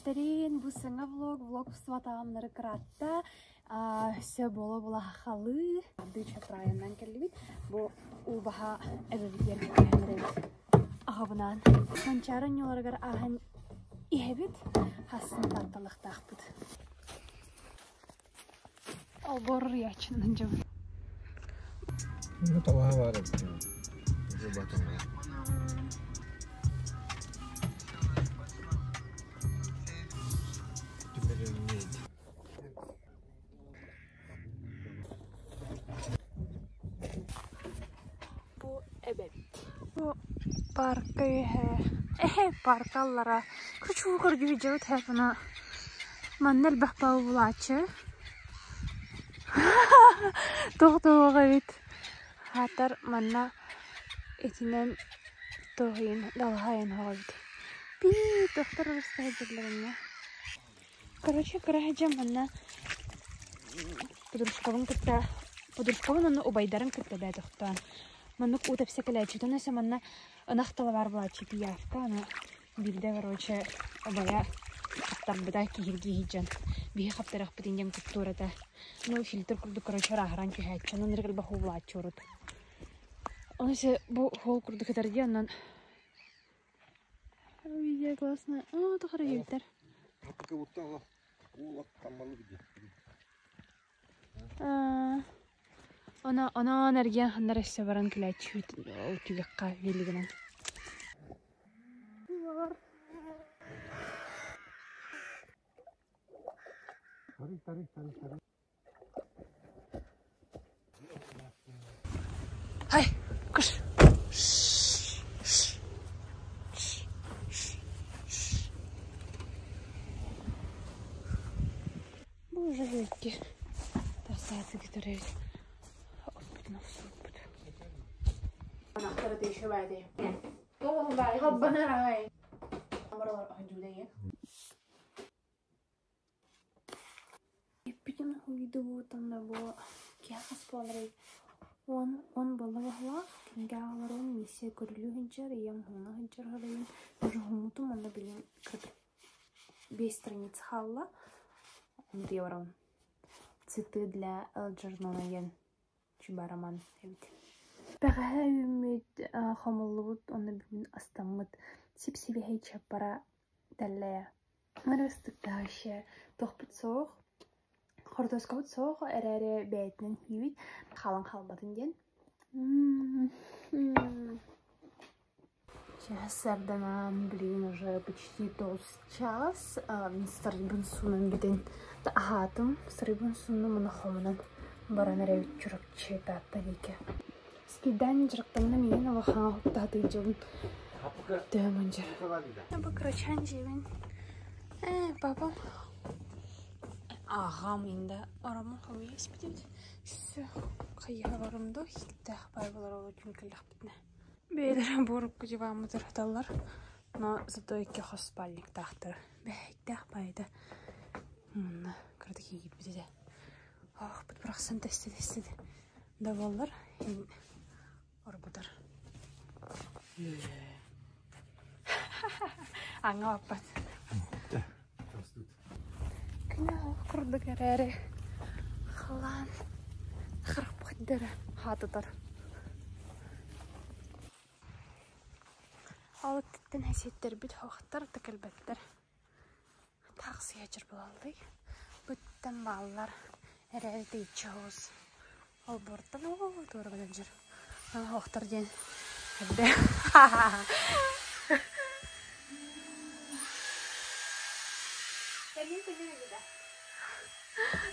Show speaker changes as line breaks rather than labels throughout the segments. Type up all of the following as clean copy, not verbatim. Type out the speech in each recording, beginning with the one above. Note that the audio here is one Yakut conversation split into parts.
Приветтерин, бу саҥа влог, влог устубатаҕымнары кыратта, өссө буола-буола хахалыы. Ардыы Чапраайаннан кэллибит. Бу убаһа эбэбитигэр түһэн эрэбит. Аҕабынаан Манчаары оонньууларыгар ааһан иһэбит. Хассын таатталыахтаахпыт. Олбуор уруйааччыннан дьабын.
Ну, табаһа баар эбит.
Бу эбэбит. Бу парка үөһэ эһэ парка аллара кучуу көрдүү дьыбыт һэпына манна элбэх булааччы туох туох эбит хаатар манна итинэн туоһуйун далаһайын хоҕо эбит пии тохтор ырыстаһа дьирлэриннэ. Короче, кыра сылдьан манна подружкабын кытта подружкабын уонна убайдарын кытта бээ тохтоон маннык уу тэпсэ кэлээччитин өссө манна ынах тыла баар буолааччы пиявка аны биирдэ короче убайа хаптарбыта киһиргии сылдьан биһи хаптарыахпытын диэн куттуур этэ. Ну фильтр курдук короче ырааһыран түһээччи онон эрэ элбэх уу булааччы урут. Ону өссө бу хуол курдук этэр дии онон Видео классно. О, тухары юйтар. Она она эргиэн ханнар өссө баран күлээччи ол түгэххэ велигинэн. Хай, кыш. Бу уже бүкки. Тахсааты гитарет. Оппутун охсууппут. Эппитин уйдубутунна бу киһи хас буоларый уон уон буолла быһыылаах кинигэ аҕаларым миссия көрүлүү сылдьар ийэм уһуна сылдьар уһуйун уже уһуммутум уонна билигин кырдьык биэс страница хаалла ону барабын цветы для Элджернона диэн чубараман эбит. Бэҕэһээ үүммүт хомуллубут уонна бүгүн астаммыт сип-сибиэһэй чаппара тэллэйэ. Ырыстыктаһыще туохпут суох, хортуоскабыт суох эрээри бэйэтинэн сиибит, хаалан хаалбатын диэн. Сейчас сарданан, блин, уже почти 9 час. Сарайбын суунан бүтэн аһаатым. Сарайбын сууннум уонна хомунан баран эрэбит Чурапчы Таатта диэки. Спидан дьарыктанна миигин улахаҥа хуптаатыйдьабын төһө мындьыр. Бу кырачаан дьиэбин ээ папам аҕам инда оромун хомуйа испитибит. Все хайыһа барым дуу хиттээх баай болор ол күн кэллэхпитинэ. Бэйэлэрэ буорукку диваммытыр сыталлар, но зато икки хос спальниктаахтар. Бэйтээх баайда мунна кыратык киирбит этэ. Оохпут бырахсан тэстэ тэстэ да буоллар иһин оргутар. Аҥа баппат. Күнэ курдук эрээри халаан харахпыттара хаатытар. Ол өттүттэн эсиэттэрбит хоохтор да кэлбэттэр. Таах сыһыачыр буолаллый. Быттан бааллар эрээри тэйиччи соҕус. Олбуортан оо туора гынан дьэр. Хоохтор диэн эрдэ.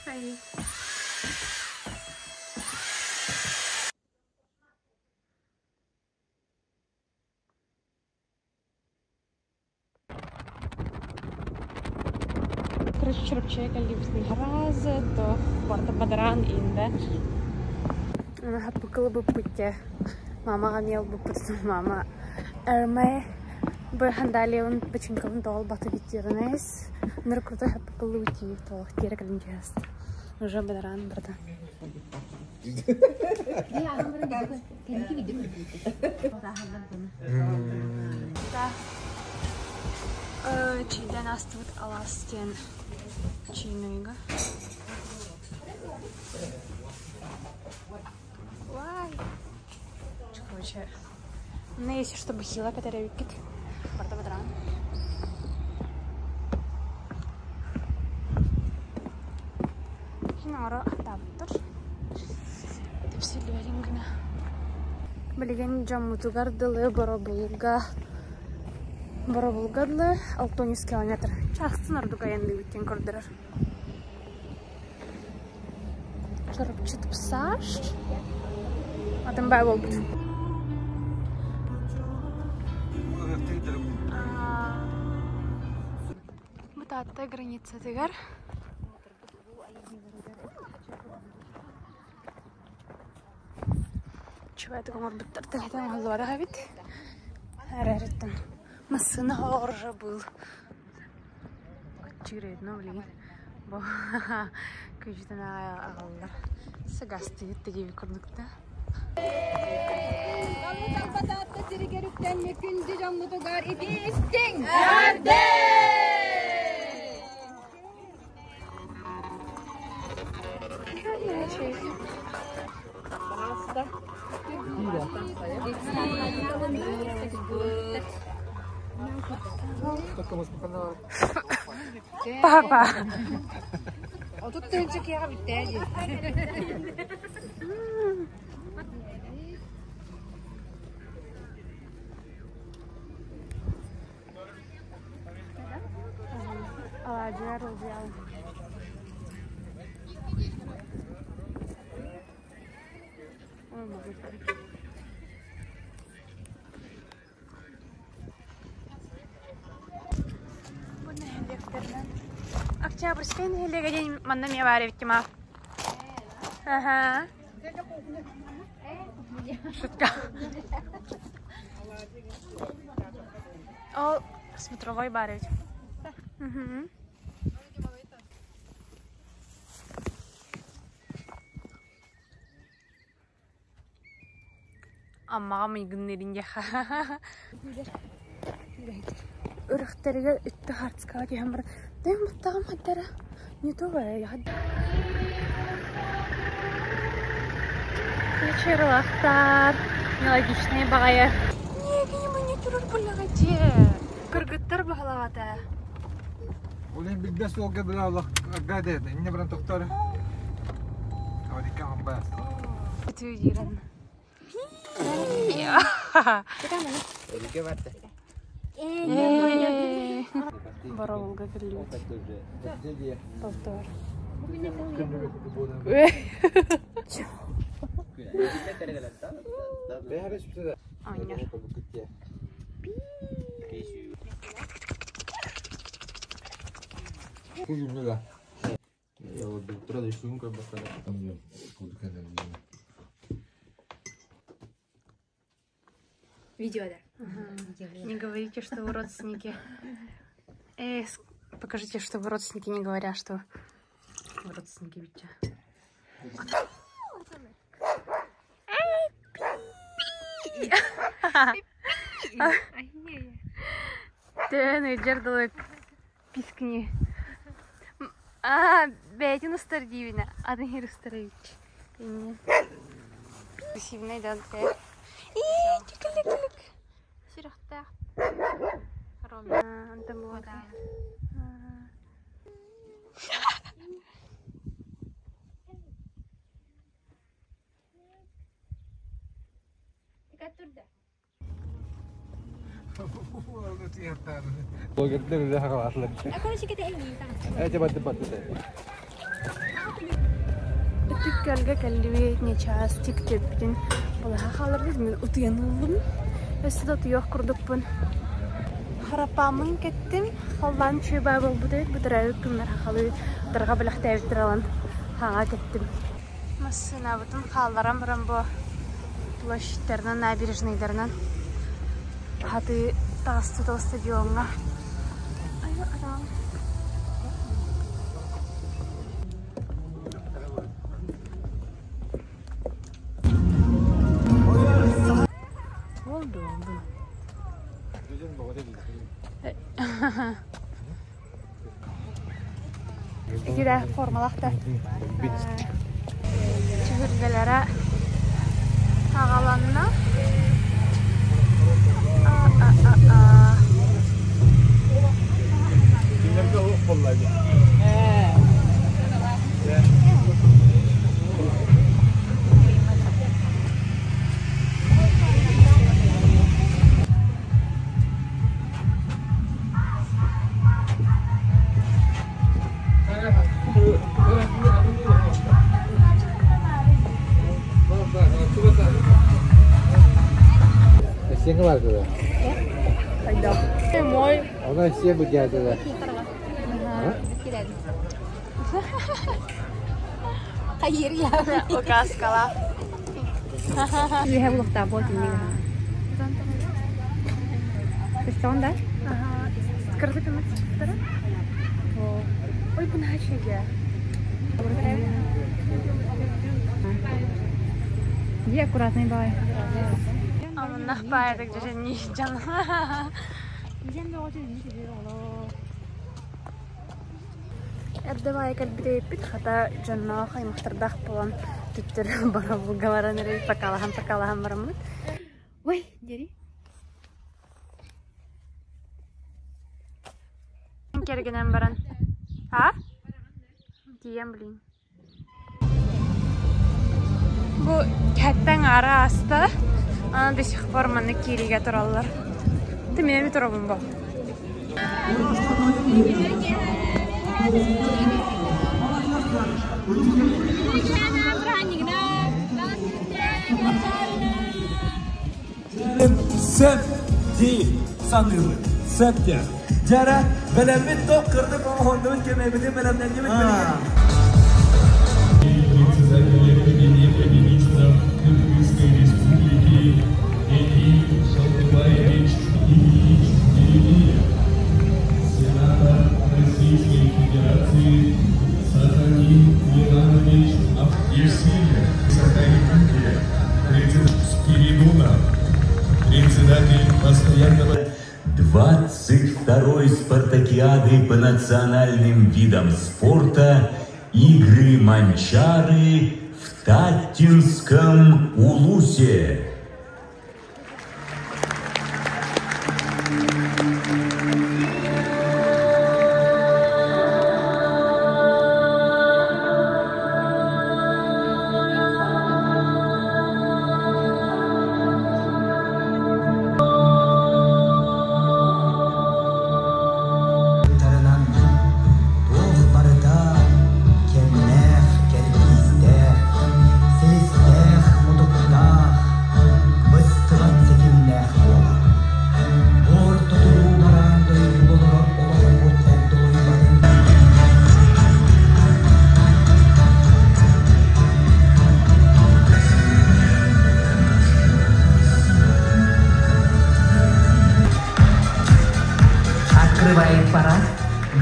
Ай. Короче, Чурапчыга кэллибит разы, то барыта бадараан иинде. Хаппыкылы быппытте. Мамаҕа миэл быппыт. Мама эрмэ бу хандалиевын бачинкабын тоҕол баты биттиэҕинэс. Ныр крутой хаппыкылы бутии тоох тиэрэ кэлин түһэст. Уже бадараан барда. Чайдан астыбыт алаас диэн чайныйга. Вай! Короче, ну если что, бахила, которая викит. Барда бадран. Хин оро аттаабыттар. Тепсиллибэтин гына. Билигин дьоммутугар дылы Боробулга Боробулга дылы 6 километр. Чахсын ордук айанныыбыт диэн көрдөрөр. Чорупчу тупсаш. Атын бай буолбут. Бу Таатта границатыгар Чубайдык оҥорбуттар тэлэтэн оҥоһуллубатах эбит. Эрээриттэн массыына оҕоржо был. Чыырайдына билигин бу күдьүтэн аҕаллар. Сыгастыгыт диэбит курдукта.
Талба сиригэр үктэммит күндү дьоммутугар итиистиҥ!
Папа.
30 киһи бүттэ дии.
Алаадьылар ылдьаал. Бу нэһилиэктэринэн Октябрьскай нэһилиэгэ диэн манна эмиэ баар эбит ма. Аха. Шутка. Ол смотровой баар эбит. Мгм. Аммаҕа майгынныырын диэххэ. Үрэхтэригэр үттэ хартыскаҕа түһэн баран дэм баттаҕым хантара не то Вечерлахтар мелодичные баҕайы. Не турар буллаҕа дьиэ. Кыргыттар баһылаата.
Ол иһин билбэт суолга била олох арга дед, инне баран тохтор. Авадикка амбас.
Үтү диирэн. Боробулга кэллибит. Полтор. Оонньор.
Видео, да.
Не говорите, что вы родственники. Эй, покажите, что вы родственники, не говоря, что вы родственники, Витя. Тэн ыдьар пискни. А, бэйтин устар диибинэ, атын хир устарович. Агрессивный да такая. Ии, чикилик-килик. Сүрэхтээх. Антон буолар. Ытык көлгө кэллибит, нечаас тиктеппитин балаһа хааларбыт, мин утуйан ыллым. Өссө да утуйуох курдукпун. Харапааммын кэттим, халлаан үчүгэй буолбут эбит, бытарайбыт күннэр хахалыы дарга бэлэхтээбиттэр ылан хаҥа кэттим. Массыынабытын хаалларан баран бу площадьтарынан, набережныйдарынан хатыы таҕыстыбыт ол стадиоҥҥа. Айы араам. Oldu oldu. Итирэ формалахта. Түһүлгэлэрэ аҕаланна.
Кинилэргэ олох буолла дии. Сиэҥҥэ бар дуо?
Хайдах? Мой.
Она сиэн быдьаатыла.
Хайыр я.
Указкала.
Үөһэ булуохтаах буол тинник аһаа. Көстөҕүн да?
Кырдык эмэттара. Ой, бу наһаа үчүгэй.
Дии аккуратный баҕай.
Амыннах баайдык дьэжэнни дьан. Эрдэ баайы кэлбит хата дьонноох аймахтардаах буолан түптэр боробулга баран эрэ покалаһан бараммыт. Ой, дери. Кэргэнэн баран. А? Тиийэн блин. Бу кэттэн аара ааста. Аны до сих пор манна киириигэ тураллар. Ты меня турабын бу.
Сөп дии саныыбыт. Сөп диэн. Дьара бэлэммит тох кырдык оҥоһуннубут кэмэбитин бэлэмнэннибит билигин.
Председателя Кабинета министров Кыргызской Республики Эдил Шалтыбаевич Ильич Еремеев, сенатор Российской Федерации Сатанин Иванович Евсеев, Сахаякутия, Спиридонов, председатель постоянного
22-й спартакиады по национальным видам спорта «Игры Манчары» в Таттинском Улусе.
Тарынан туох барыта кэмнээх, кэрдиистээх, силистээх, мутуктаах, быстыбат ситимнээх буолар. Орто туруу бараан дойдуга олорор олохпут огдолуйбатын
Открывает парад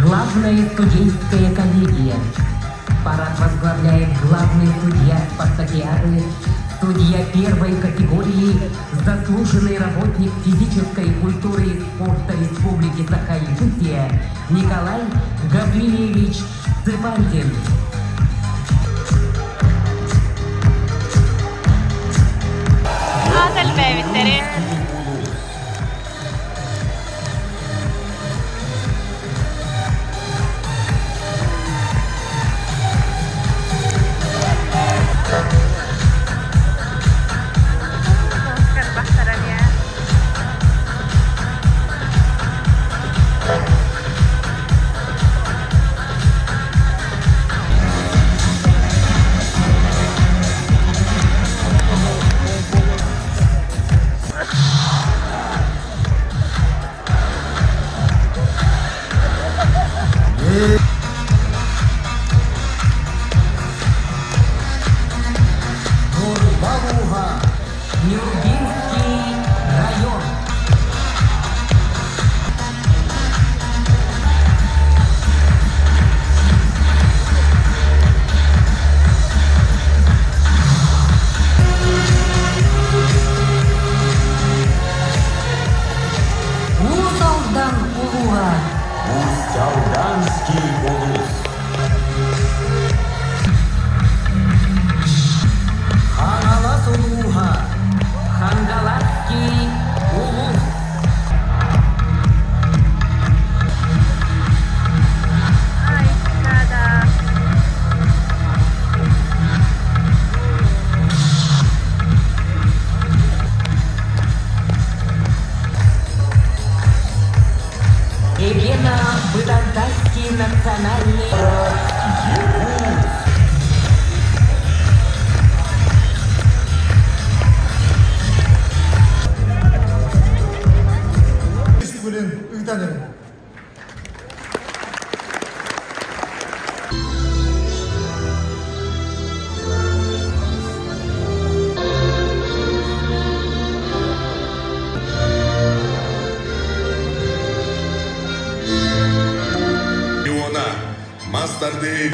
главная судейская коллегия. Парад возглавляет главный судья спартакиады, судья первой категории, заслуженный работник физической культуры и спорта Республики Саха-Якутия Николай Гаврилевич Цыпандин.
Аат элбээбиттэрин. Карбахтарания.
Национальные...
Мастарды.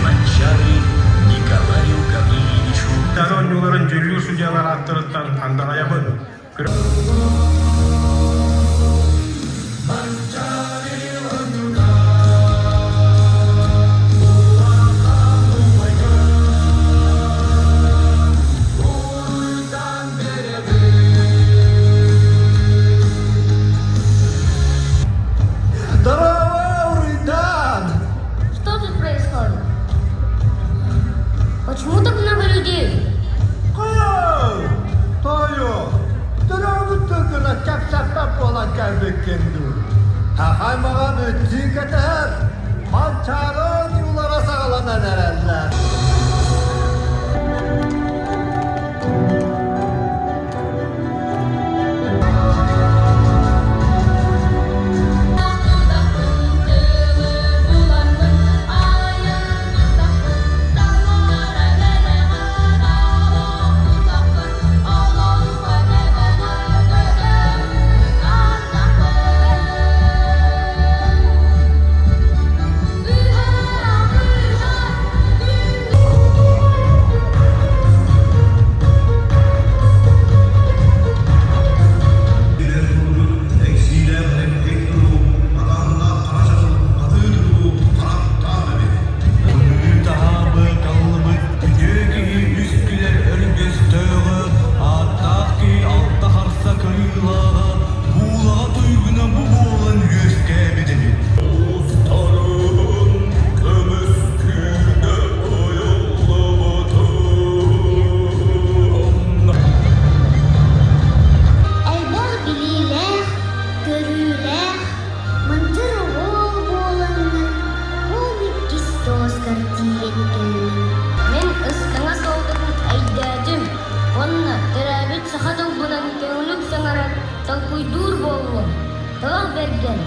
Манчары Николаю Гаврильевичу.
Тароннюларын жүллүү судьялар аттарыттан андараябын.
Что тут происходит? Почему так много людей? Мен ыстаңа солдун әйдәдім. Онна төрәбит саха тылбынан көңүлүк саңарар толкуйдуур болуун. Тылах берген.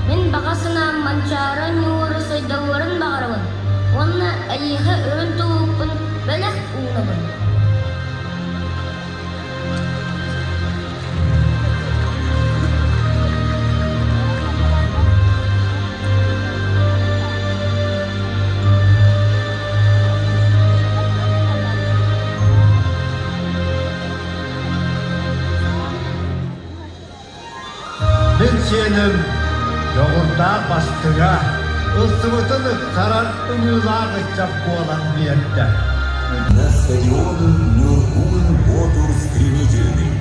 Мен бағасына манчара нюору сайдалларын бағарабын. Онна әлиха өрін тулуппун бэлэх уунабын.
Мен сенім жоғырда бастыға, ылсыбытын ықсарар үңілағы чап болан берді.
На стадион Нюргун Ботур Стремительный.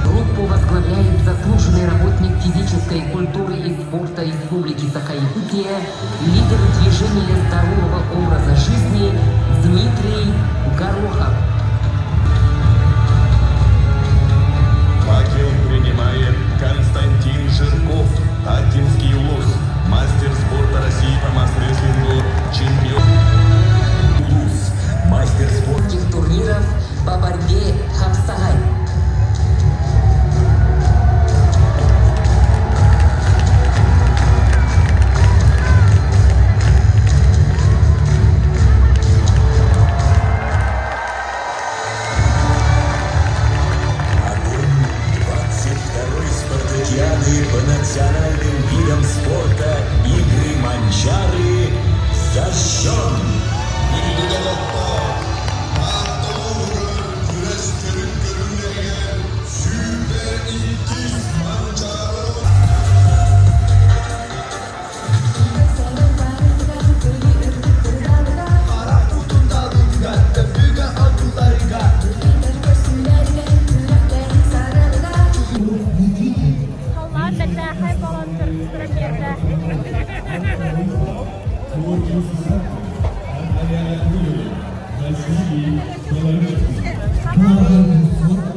Группу возглавляет заслуженный работник физической культуры и спорта Республики Саха-Якутия, лидер движения здорового образа жизни Дмитрий Горохов.
Факел принимает Константин Жирков, Таттинский улус, мастер спорта России по мас-рестлингу, чемпион.
Улус, мастер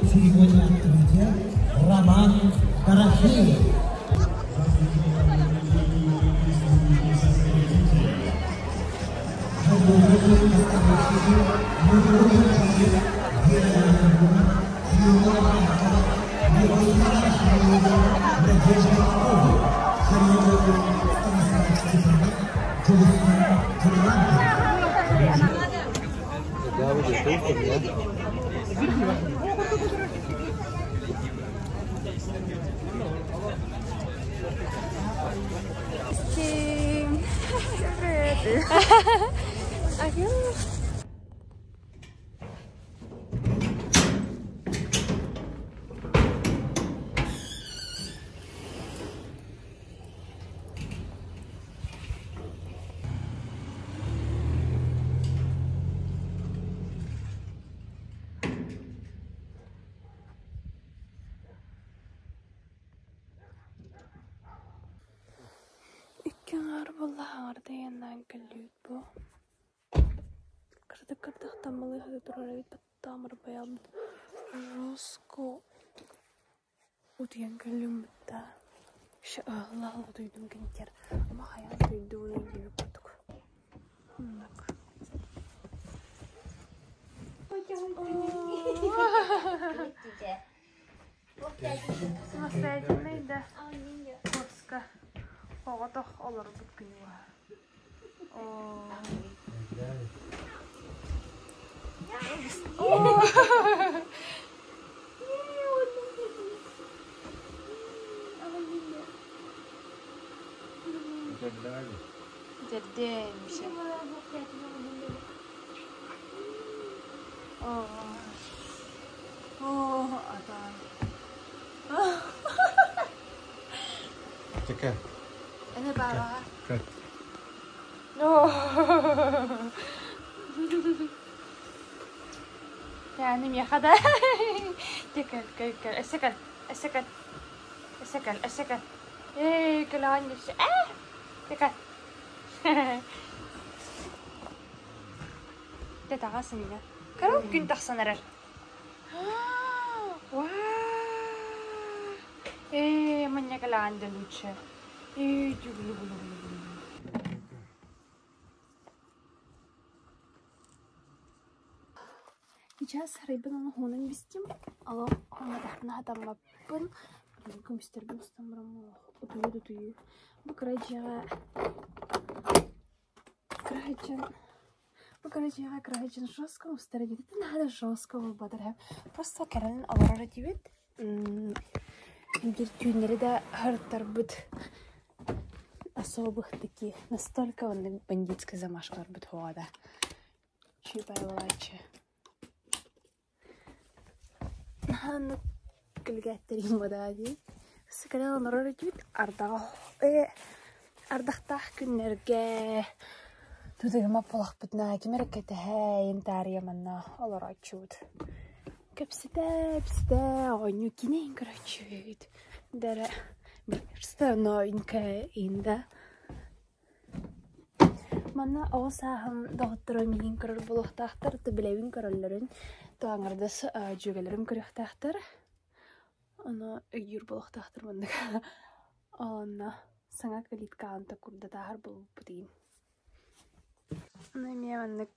Церемония открытия Роман Дорофеев.
Икки аҥаар буолла аҥарда иэннээн кэллибит бу. Кырдык кырдык таммалыы турар эбит баттаамыр байалбыт жестко утуйан кэллим бытта. Еще ыалла утуйдум кинитер. Ама хайаан утуйдуун диэбит курдук. Оннук. Самостоятельный да Коска оҕотох олорбут күнү Дерден Оо, атаан.
Тека.
Эне баабаҕа.
Кэт.
Yani миэхэ да Текел, кэл, кэл, өссө кэл, өссө кэл, өссө кэл, өссө кэл. Эй, кэлэҕин өссө. Ээ, текел. Дэ таҕас инньэ. Көрө күн тахсан эрэр. Ээ, манньа кэлэҕин да лучше. Ээ, дьугулу-гулу-гулу-гулу. Сейчас сарайбын оҥоһуунан бистим. Олох оҥотохпуна хатаммаппын. Көмүстэрбин устан баран утуйу да утуйуу. Бу кыра дьиэҕэ кыра Бу кыра дьиэҕэ кыра дьон жестко устар эбит. Это наһаа да жестко буолбатар һэ. Просто кэрэн олорор этибит. Биир түүннэри да аһарыттарбыт особых таких настолько оннук бандитскай замашкаларбыт суоҕа да. Чыыбайлааччы. Наһаа оннук күлүгээттэрим бодаа дии. Кэлэн олорор этибит ардаҕа ардахтаах күннэргэ тутуһума буолахпытына ким эрэ кэтэһэ таарыйа манна олорооччубут. Кэпсэтэ кэпсэтэ оонньуу киинэ көрөөччүбүт. Дэрэ что новенькое инда. Манна оҕо сааһым доҕотторо миигин көрөр буолуохтаахтар, да билэбин көрөллөрүн, то аҥардас дьүөгэлэрим көрүөхтээхтэр. Ону өйдүүр буолуохтаахтар маннык. Онно саҥа калитка аанта курдатааһар буолбуппут иин. Ону эмиэ маннык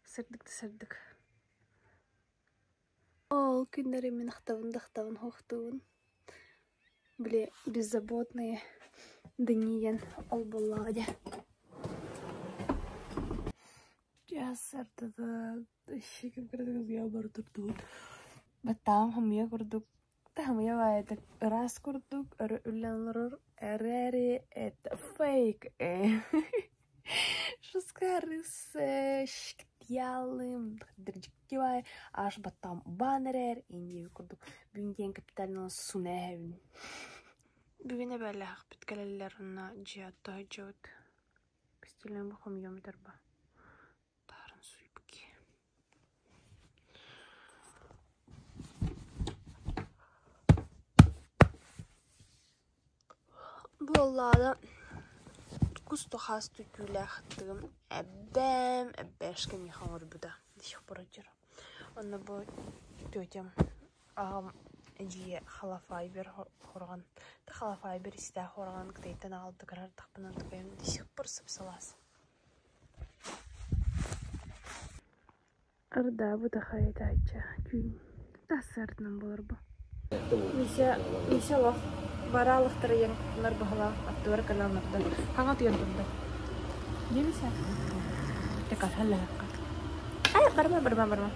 сырдык да сырдык. Ол күннэри мин ахтабын да ахтабын суохтуубун. Били беззаботные дни диэн ол буоллаҕа дьэ. Дьэ Баттаҕым хомуйа курдук, хомуйа баайытык ыраас курдук өрө үллэн олорор эрээри это фейк аш баттаҕым убаан эрэр индия курдук бүгүн диэн капитально сунээһэбин. Бүгүн эбээлээхпит кэлэллэр онно дьиэ отто сылдьабыт. Кистэлэҥ бу хомуйуом этэрбэ. Таарын суйбуки. Буоллаада. Кус тухаас түүлээх тыгым эбээм эбээшкэ миэхэ оҥорбута до сих пор сылдьар. Онно бу тетям аҕам эдьиийэ халафайбер хороҕон халафайбер истээх хороҕон кытайтан аҕалбыта кыра ардахпына тукайым до сих пор сып-сылаас. Ардаабыт аҕай этээччи түүн тахсыардынан буолар бу. Мися, Мися олох бараалыхтара ийэн нар баһылаах аттыбар кэлэн олордо. Хаҥа утуйан турда. Дии Мися? Текалһаллаһыкка. Ай, барма, барма, барма.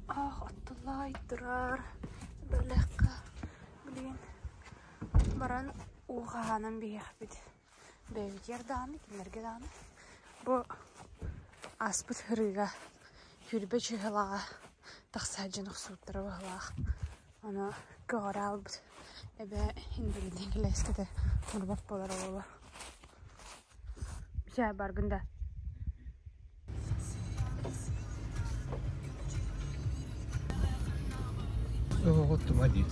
Ах, оттулай турар бэлэххэ билигин баран уу хаһаанан биһиэхпит бэйэбитигэр даҕаны кинилэргэ даҕаны бу ааспыт ырыыга сүүрбэ чыыһылаҕа тахса дьон охсубуттара быһыылаах Ону көҕөрө аалбыт эбээ инбэлиитин кэлээскэтэ мурбат буолар уола. Чэ, баргын да.
Оҕоттума диир.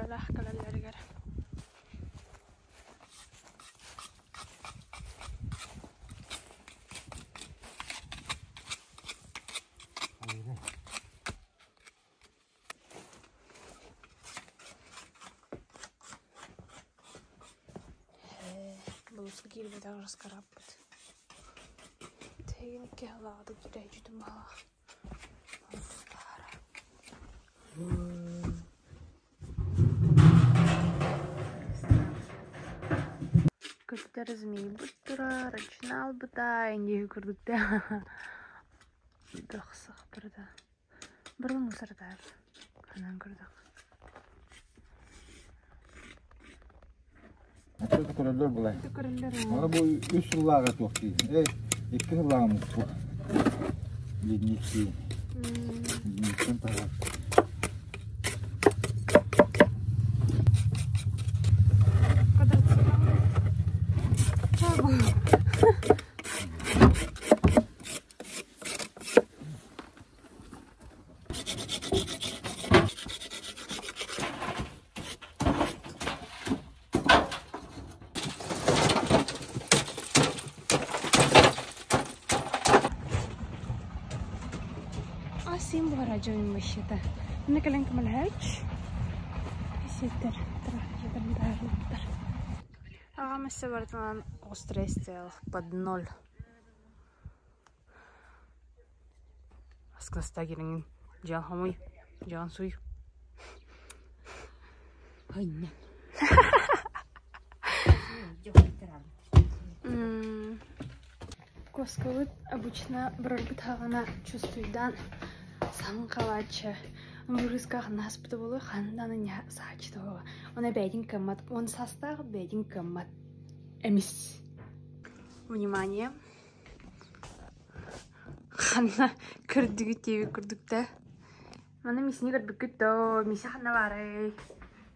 Ыалаах кэлэллэригэр Булуска киирбэтэх раскараппыт. Тегин киһалаада түрэйдьүтүм баалах. Көтөр змейбут турар, ачынаалбыта, индиги курдукта. Бөхсөх барда. Бұрын мусордар. Анан көрдөх.
Көрөллөр булай. Аны бу үс сыллааҕы туох дии. Эй, икки сыллааҕы бу. Ледник дии. Ледниктен таһар.
Син буһара дьонум вообще-то. Мына кэлэн көмөлөһөөч. Ситтер, тар. Аҕам өссө барытынан острый стоял под ноль. Аскыста кириҥин дьон хомуй, дьон суй. Коскабыт обычно барарбыт хаҕана чувствуйдаан саҥ халааччы Мырыска ханнаспыта буолуо ханна сааччыта буолуо. Она бэйдин кыммат, он састаах бэйдин кыммат. Эмис. Внимание. Ханна көрдүгүт диэбит курдук да. Маны мисини көрбүккүт доо, Миша ханна баарый?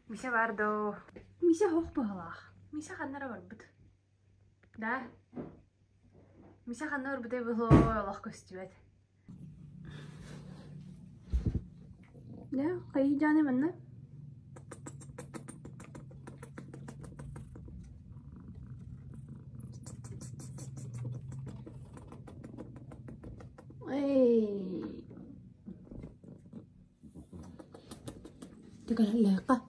Миша баар доо. Миша хоох быһалаах. Миша ханна эрэ барбыт. Да? Миша ханна барбытай быһылоо олох көстүбэт. Да, хайыы дьааны манна? Эй. Тыкаллыахха. Так.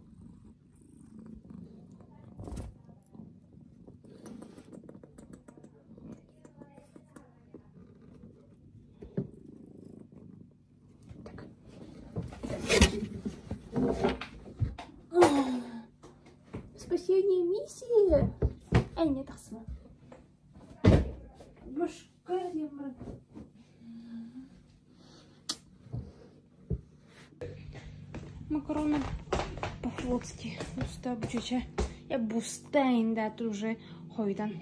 Спасение миссии! Эй, не тахсыма. Башка диэн баран. Макароны по-флотски. Буста бучуча. Я буста инда уже хойдан.